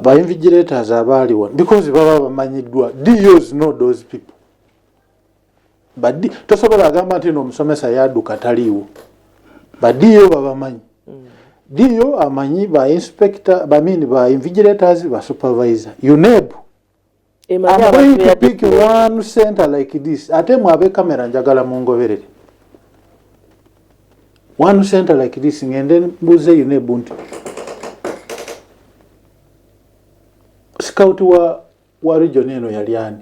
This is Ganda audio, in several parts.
Ba invigilators abaaliwo, because baba bamanyiddwa, DOs know those people. Ba tosobola agamba nti no omusomesa yadduka taliiwo. Ba DO babamanyi. DO amanyi ba inspector, bamini, ba invigilators, ba supervisor, UNEB. Emanyi I'm going abantu to pick one center like this. Ate mwabe kamera, njagala mungoberere. One center like this, ngende mbuze UNEB nti scout wa region eno yali ani?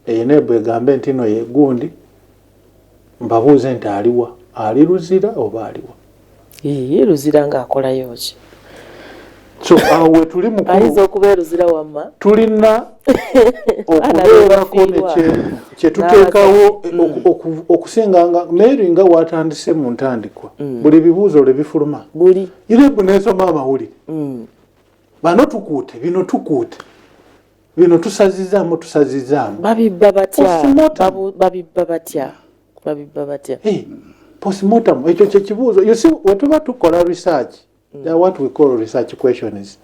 UNEB egambe nti no ye gundi, mbabuuze nti aliwa? Ali Luzira oba aliwa? Ye Luzira ng'akolayo ki? So awo we tuli, mukulu. Ayinza okuba eruzira wamma. Tulina okubeerako kyetuteekawo okusinga nga Mary nga watandise mu ntandikwa. Buli bibuuzo lwe bifuluma, buli UNEB nesoma amawulire. Bano tukuute bino, tukuute bino, tusazizaamu, tusazizaamu. Babibba batya? Postmortem. Babibba batya? Babibba batya? Hey, postmortem, ekyo kyekibuuzo. You see, wetuba tukola research, there are what we call research questions.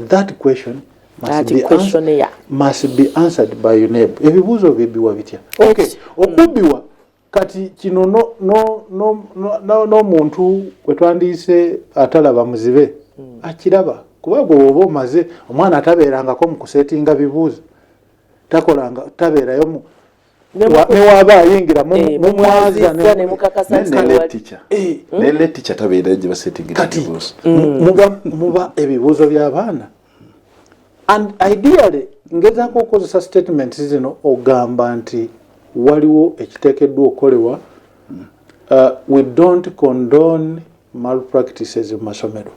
That question must That be questionnaire. must be answered by UNEB. Ebibuuzo bibiwa bitya? Okay, okubbiwa kati kino n'omuntu gwe twandiise atalaba muzibe akiraba, kuba gwe woba omaze omwana atabeerangako mu kusetinga bibuuzo, takolanga, tabeerayo mu newaaba ayingira mumwaza. Mumwazizza ne mukakasa nti ne tewali. teacher, ne teacher tabeera gye basetingira Kati ebibuuzo. muba ebibuuzo by'abaana, and ideally ngezaako okukozesa statements zino ogamba nti waliwo ekiteekeddwa okukolebwa. We don't condone malpractices mu masomero.